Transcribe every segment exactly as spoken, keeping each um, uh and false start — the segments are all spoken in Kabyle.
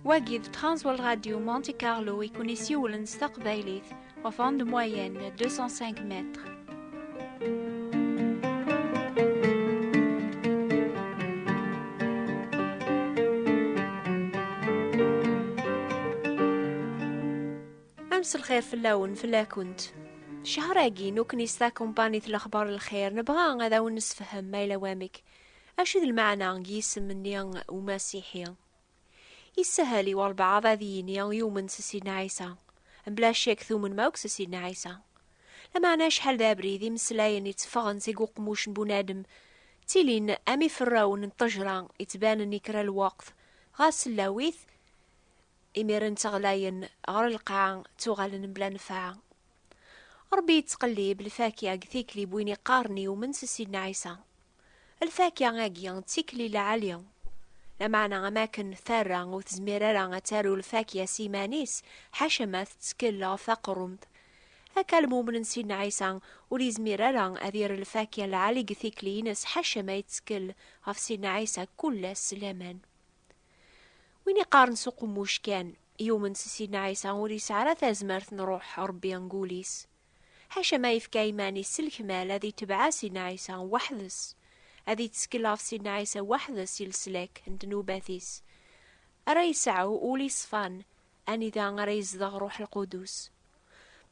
Wagi d Transworld Radio Monte Carlo i kun-isiwlen s taqbaylit ɣef onde moyenne deux cent cinq mètres. Am s lxir fell-awen, fell-akent. Ccher-agi, nukni s takumpanit Lexbar Lxir, nebɣa ad awen-nessefhem ma yella wamek. Acu d lmeɛna n yisem-nni umasiḥi? Yessahel i walbeɛḍ ad yini yumen s Sidna Ɛisa. Mebla ccek tumen akk s Sidna Ɛisa. Lameɛna acḥal d abrid imeslayen itteffɣen seg uqemmuc n bunadem, ttilin am iferrawen n ṭṭejra ittbanen i kra lweqt, ɣas llawit, imiren ttɣalayen ɣer lqaɛa, ttuɣalen mebla nnfeɛ. Ṛebbi yettqellib lfakya deg tikli n win iqqaren yumen s Sidna Ɛisa. Lfakya-agi d tikli lɛali, lameɛna am akken terra ur tezmir ara ad taru lfakya s iman-is, ḥaca ma tettkel ɣef taqerrumt. Akka lmumen n Sidna Ɛisa ur yezmir ara ad yerr lfakya lɛali deg tikli-ines, ḥaca ma yettkel ɣef Sidna Ɛisa kul ass s laman. Win iqqaren s uqemmuc kan, yumen s Sidna Ɛisa, ur yesɛi ara tazmert n Ṛuḥ Ṛebbi deg wul-is. Ḥaca ma yefka iman-is s lekmal ad itbeɛ Sidna Ɛisa weḥd-s, ad ittkel ɣef Sidna Ɛisa weḥd-s i leslak n ddnubat-is, ara yesɛu ul iṣfan, anida ara yezdeɣ Ṛuḥ Lqudus.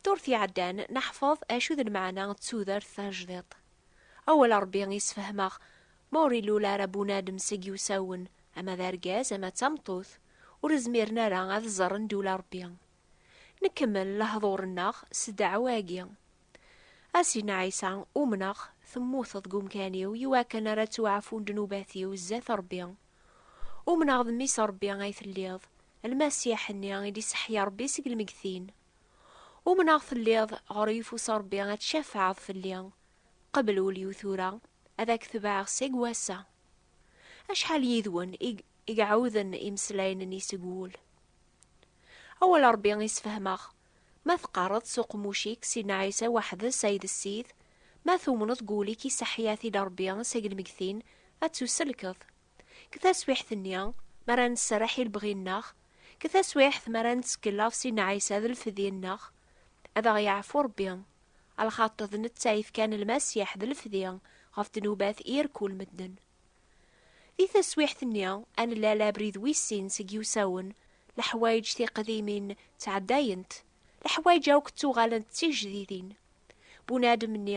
Ddurt iɛeddan, neḥfeḍ acu d lmeɛna n tudert tajdiṭ. Awal Ṛebbi isfehmeɣ, ma ur ilul ara bunadem seg yiwsawen, ama d argaz, ama d tameṭṭut, ur zmiren ara ad ẓren ddula Ṛebbi. Nkemmel lehḍur-nneɣ s ddeɛwa-agi. A Sidna Ɛisa, umneɣ temmuteḍ deg umkan-iw iwakken ara ttwaɛfun ddnubat-iw zdat Ṛebbi. Umneɣ d mmi-s Ṛebbi ay telliḍ, Lmasiḥ-nni i d-iseḥya Ṛebbi seg lmegtin. Umneɣ telliḍ ɣer uyeffus Ṛebbi ad tcafɛeḍ fell-i. Qbel ul-iw tura, ad ak-tebɛeɣ seg wass-a. Acḥal yid-wen i, i iɛawden imeslayen-nni seg wul? Awal Ṛebbi isfehmeɣ. Ma teqqareḍ s uqemmuc-ik Sidna Ɛisa weḥd-s ay d Ssid, ma tumneḍ deg wul-ik iseḥya-t-id Ṛebbi seg lmegtin, ad tuselkeḍ. Deg taswiḥt-nni, mi ara nserreḥ i lebɣi-nneɣ, deg taswiḥt mi ara nettkel ɣef Sidna Ɛisa d lefdi-nneɣ, ad aɣ-yeɛfu Ṛebbi, alaxaṭer d netta yefkan Lmasiḥ d lefdi ɣef ddnubat irkul medden. Di taswiḥt-nni, ad nlal abrid wis sin seg yiwsawen, leḥwayeǧ tiqdimin ttɛeddayent, leḥwayeǧ akk ttuɣalent d tijdidin. Bunadem-nni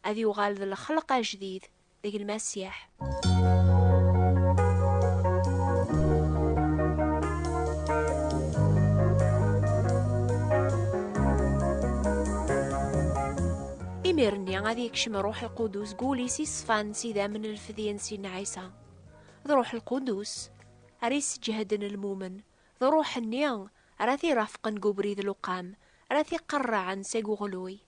ad yuɣal d lxelq ajdid deg Lmasiḥ. Imir-nni ad yekcem Ṛuḥ Lqudus deg wul-is iṣfan s idammen n lefdi n Sidna Ɛisa. D Ṛuḥ Lqudus ara yesseǧhden lmumen, d Ṛuḥ-nni ara t-irafqen deg ubrid luqam, ara t-iqerrɛen seg uɣluy.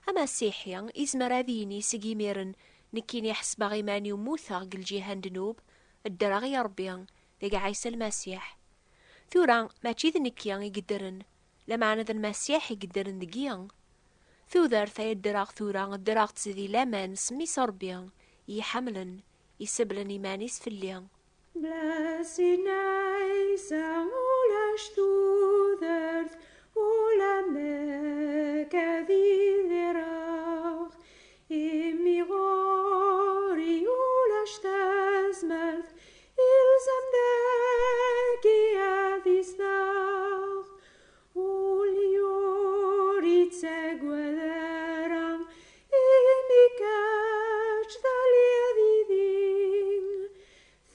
Amasiḥi izmer ad yini seg imiren, nekkini ḥesbeɣ iman-iw mmuteɣ deg lǧiha n ddnub, ddreɣ i Ṛebbi deg Ɛisa Lmasiḥ. Tura, mačči d nekki i yeddren, lameɛna d Lmasiḥ i yeddren deg-i. Tudert ay ddreɣ tura, ddreɣ-tt di laman s mmi-s Ṛebbi i yi-ḥemmlen, iseblen iman-is fell-i. Bla Sidna Ɛisa ulac tudert, ulamek ad idireɣ. Imi ɣur-i ulac tazmert, ilzem dagi ad izdeɣ. Ul-iw ur ittagad ara, imi kečč telliḍ yid-i.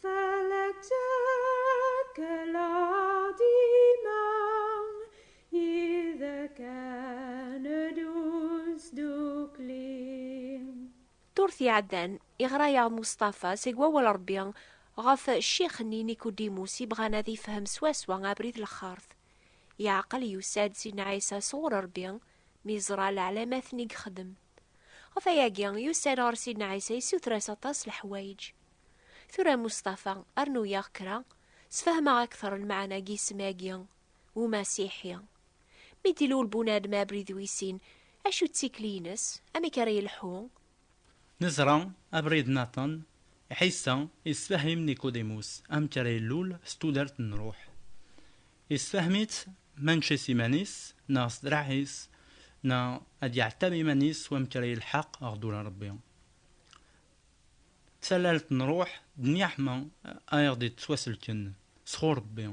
Fell-ak ttakleɣ dima, yid-k ad neddu sdukli. Ddurt iɛeddan, iɣra-yaɣ Mustafa seg wawal Ṛebbi ɣef ccix-nni Nikudimus ibɣan ad ifhem swaswa abrid n lxert. Yeɛqel yusa-d Sidna Ɛisa sɣur Ṛebbi, mi yeẓra leɛlamaten i yexdem. Ɣef wayagi, yusa-d ɣer Sidna Ɛisa, yessuter-as aṭas n leḥwayeǧ. Tura Mustafa, rnu-yaɣ kra, sfehmeɣ akteṛ lmeɛna n yisem-agi, umasiḥi. Mi d-ilul bunadem abrid wis sin, acu d tikli-ines? Amek ara yelḥu? Neẓra abrid nniḍen, Ɛisa yessefhem Nikudimus amek ara ilul s tudert n Ṛṛuḥ. Yessefhem-itt, mačči s iman-is, neɣ s draɛ-is, neɣ ad yeɛtab iman-is s wamek ara yelḥeq ɣer ddura n Ṛebbi. D tallalt n ṛṛuḥ d nniɛma ay aɣ-d-yettwaselken sɣur Ṛebbi,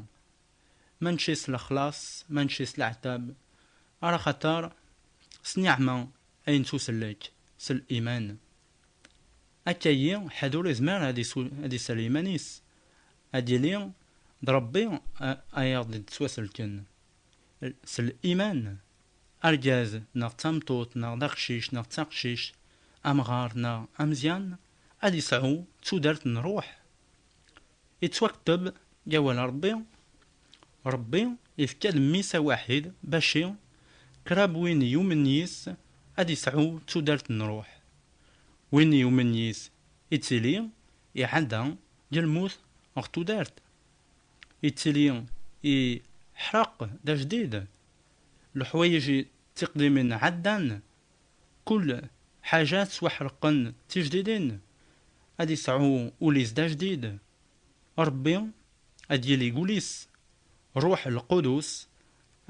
mačči s lexlaṣ, mačči s leɛtab, ala xaṭer s nniɛma ay nettusellek, s liman. Akka-yi, ḥed ur izmir ad isu-, ad isel iman-is, ad yili d Ṛebbi a-, ay aɣ-d-yettwaselken. S liman, argaz neɣ d tameṭṭut neɣ d aqcic neɣ d taqcict, amɣar neɣ ameẓyan, ad yesɛu tudert n ṛṛuḥ. Yettwakteb deg awal n Ṛebbi, Ṛebbi yefka-d mmi-s awaḥid baci kra n win yumen yis ad yesɛu tudert n ṛṛuḥ. Win yumen yis yettili iɛedda deg lmut ɣer tudert. Yettili iḥreq d ajdid. Leḥwayeǧ tiqdimin ɛeddan. Kul ḥaǧa tettwaḥreqen d tijdidin. Ad yesɛu ul-is d ajdid. Ṛebbi ad yili deg wul-is. Ṛṛuḥ Lqudus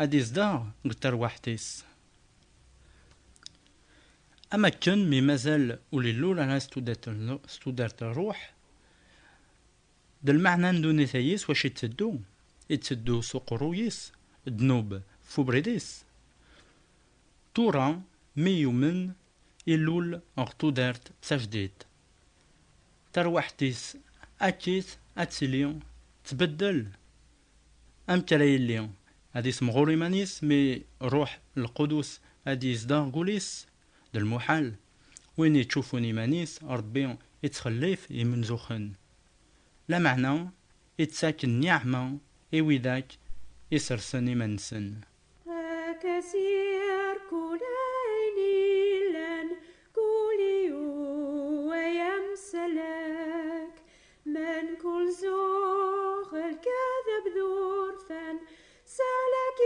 ad izdeɣ deg terwaḥt-is. Am akken mi mazal ur illul ara s tudert n, s tudert n ṛṛuḥ, d lmeɛna n ddunit-ayi s wacu itteddu, itteddu s uqerruy-is, ddnub f ubrid-is. Tura, mi yumen, ilul ɣer tudert d tajdidt. Tarwaḥt-is akkit ad tili tbeddel. Amek ara yili? Ad issemɣur iman-is mi Ṛṛuḥ Lqudus ad yezdeɣ deg wul-is? D lmuḥal. Win yettcufun iman-is, Ṛebbi ittxellif imenzuxen. Lameɛna, ittak nniɛma i widak isersen iman-nsen. Akasir kul ayen illan, kul yiwen ay amsalak, menkul zuɣ lkadeb d urfan, salak i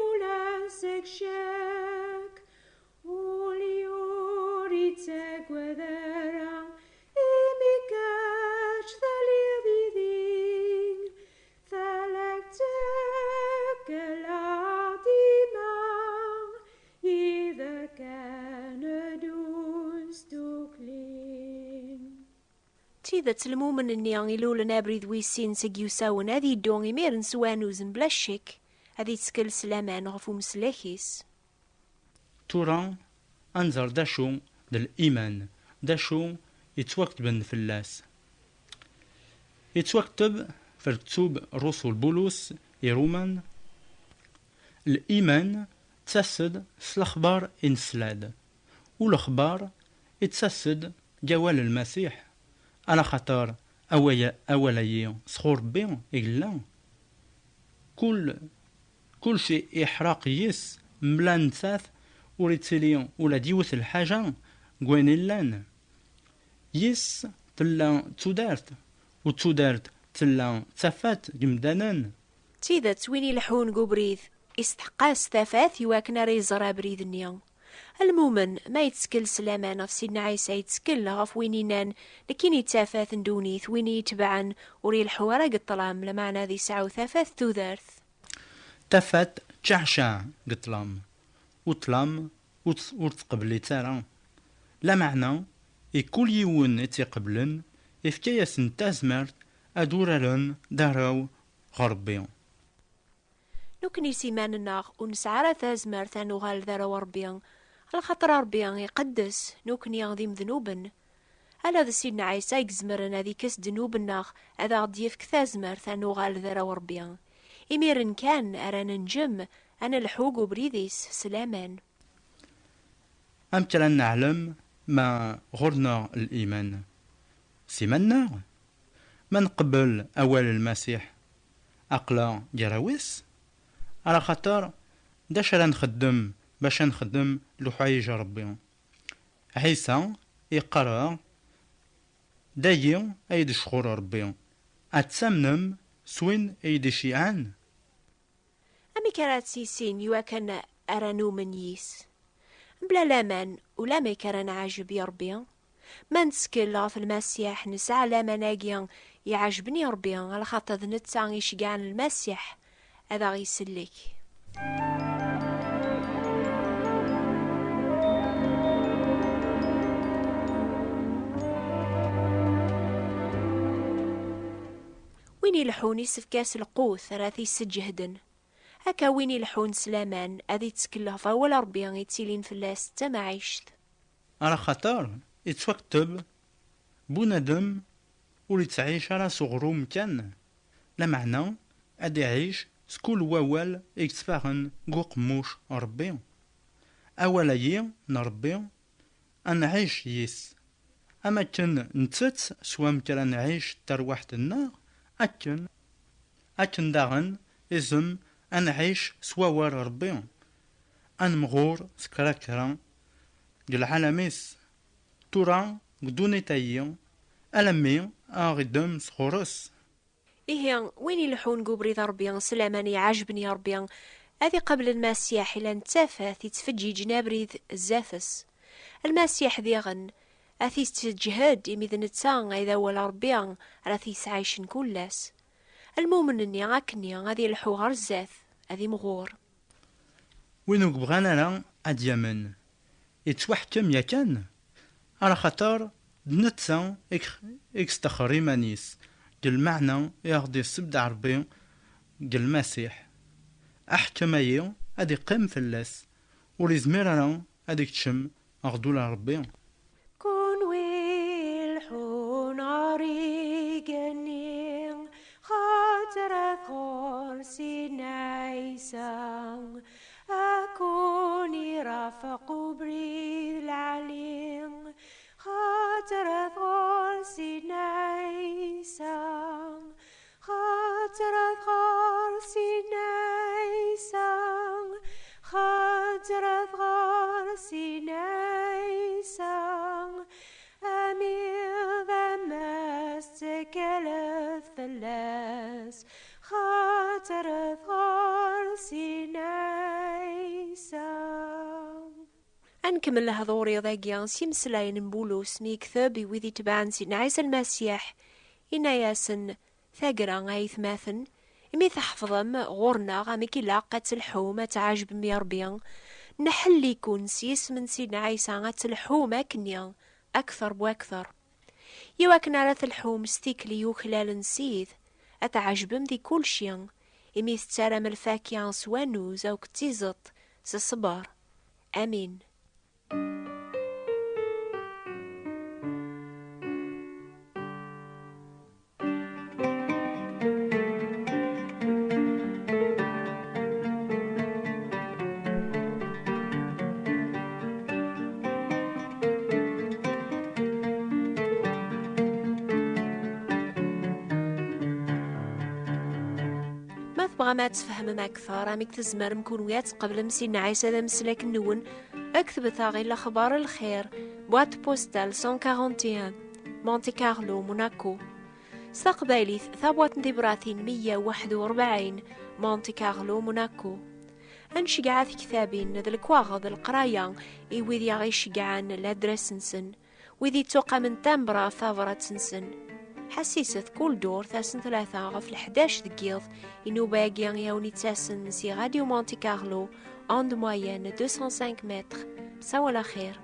ula seg ccek. Ul ur ittagad ara, imi kečč taliḍ yid-i, talak tekkleɣ dima, yid-k ad neddu s tukli. D tidet, lmumen-nni ilulen abrid wis sin seg yusawen ad yeddu imiren s wanuz mebla ccek, ad ittkel s laman ɣef umeslak-is. Tura, ad nẓer d acu d liman, d acu yettwaketben fell-as. Yettwakteb f lektub n Ṛṛusul Bulus i Ṛuman, liman ttas-d s lexbar i nesla-d, u lexbar ittas-d deg awal n Lmasiḥ, ala xaṭer away-, awal-ayi sɣur Ṛebbi i yella. Kul, kulci iḥraq yis, mebla nettat ur ittili ula d yiwet lḥaǧa deg wayen illan. Yis tella d tudert, u d tudert tella d tafat deg yimdanen. D tidet, win ileḥḥun deg ubrid, isteḥq-as tafat i wakken ara iẓer abrid-nni. Lmumen, ma yettkel s laman ɣef Sidna Ɛisa, yettkel ɣef win innan, nekkini d tafat n ddunit, win i yi-itebɛen ur ileḥḥu ara deg ṭṭlam, lameɛna ad yesɛu tafat n tudert. Tafat tceɛceɛ deg ṭṭlam, u ṭṭlam ur t-, ur t-tqebbel ara. Lameɛna, i kul yiwen i tt-iqeblen, ifka-yasen tazmert ad uraren d arraw ɣer Ṛebbi. Nekkni s iman-nneɣ ur nesɛi ara tazmert ad nuɣal d arraw n Ṛebbi, alaxaṭer Ṛebbi iqeddes, nekkni d imednuben. Ala d Sidna Ɛisa i izemren ad ikkes ddnub-nneɣ, ad aɣ-d-yefk tazmert ad nuɣal d arraw n Ṛebbi. Imiren kan ara nenǧem, ad nelḥu deg ubrid-is s laman. Amek ara neɛlem ma ɣur-neɣ liman? S iman-nneɣ? Ma nqebbel awal n Lmasiḥ, aql-aɣ gar-awen? Ala xaṭer, d acu ara nxeddem bac ad nxeddem leḥwayeǧ n Ṛebbi? Ɛisa iqqar-aɣ, dagi ay d ccɣel n Ṛebbi, ad tamnem s win i yi-d-iceyɛen. Amek ara tt-issin iwakken ara numen yis? Mebla laman, ulamek ara nɛajeb i Ṛebbi? Ma nettkel ɣef Lmasiḥ, nesɛa laman-agi iɛejben i Ṛebbi, alaxaṭer d netta i iceggɛen Lmasiḥ. ad aɣ-isellek. Win ileḥḥun issefk-as lqut ara t-isseǧhden. Akka win ileḥḥun s laman ad ittkel ɣef awal Ṛebbi ittilin fell-as d tamɛict. Ar axaṭer ittwakteb, bunadem ur ittɛic ara s uɣrum kan, lameɛna ad iɛic s kul wawal i yettfaɣen deg uqemmuc n Ṛebbi. Awal-agi n Ṛebbi, ad nɛic yis. Am akken nttett s wamek ara nɛic tarwiḥt-nneɣ, akken, akken daɣen izem ad nɛic s wawal Ṛebbi, ad nemɣur s kra kra deg lɛalam-is, tura deg ddunit-agi, alammi ad aɣ-iddem sɣur-s. Ihi, win ileḥḥun deg ubrid n Ṛebbi s laman iɛejben i Ṛebbi, ad iqabel Lmasiḥ ilan d tafat ittfeǧǧiǧen abrid zdat-s. Lmasiḥ diɣen ad t-isseǧhed, imi d netta ay d awal n Ṛebbi ara t-yesɛicen kul ass. Lmumen-nni akkenni ad ileḥḥu ɣer zdat, ad imɣur. Win ur yebɣan ara ad yamen, yettwaḥkem yakan, ar axaṭer d netta i yex-, i yesṭexxer iman-is, deg lmeɛna i aɣ-d-isebdeɛ Ṛebbi deg Lmasiḥ. Aḥkem-ayi ad iqqim fell-as, ur izmir ara ad ikcem ɣer ddula n Ṛebbi. Kunwi lḥun ɣer igenni, xaṭer ad ɣur-s Sidna Ɛisa, ad kun-irafeq ubrid lɛali. Xaṭer ad ɣur-s Sidna Ɛisa, xaṭer ad ɣur-s Sidna Ɛisa, xaṭer ad ɣur-s Sidna Ɛisa, amiḍ ama tettakaleḍ fell-as, xaṭer ad ɣur-s Sidna Ɛisa. Ad nkemmel lehdur-iḍ-agi s yimeslayen n Bulus mi yekteb i wid itebɛen Sidna Ɛisa Lmasiḥ, yenna-yasen: Tagra, ay atmaten, imi tḥefḍem ɣur-neɣ amek ilaq ad telḥum, ad tɛejbem i Ṛebbi, nḥelli-ken s yisem n Sidna Ɛisa ad telḥum akkenni, akteṛ bu akteṛ. Iwakken ara telḥum s tikli yuklalen Sid, ad tɛejbem di kulci, imi tettaram lfakya s wannuz akked tiẓeṭ s ṣṣber. Amin. Ma tebɣam ad tfehmem akteṛ amek tzemrem kunwi ad tqeblem Sidna Ɛisa d ameslak-nwen, ktbet-aɣ i Lexbar n Lxir, boîte postale cent quarante et un, Monte Carlo, Monaco. S taqbaylit, tabwaṭ n tibratin meyya u waḥed u rebɛin, Monte Carlo, Monaco. Ad nceggeɛ tektabin d lekwaɣeḍ, leqraya i wid i aɣ-iceggɛen, ladres-nsen, wid ittuqamen tambra ɣef tabrat-nsen. Ḥassiset kul ddurt ass n tlata ɣef leḥdac deg yiḍ, i nnuba-agi i awen-ittasen si Radio Monte Carlo, onde moyenne deux cent cinq mètres. Sawal axir.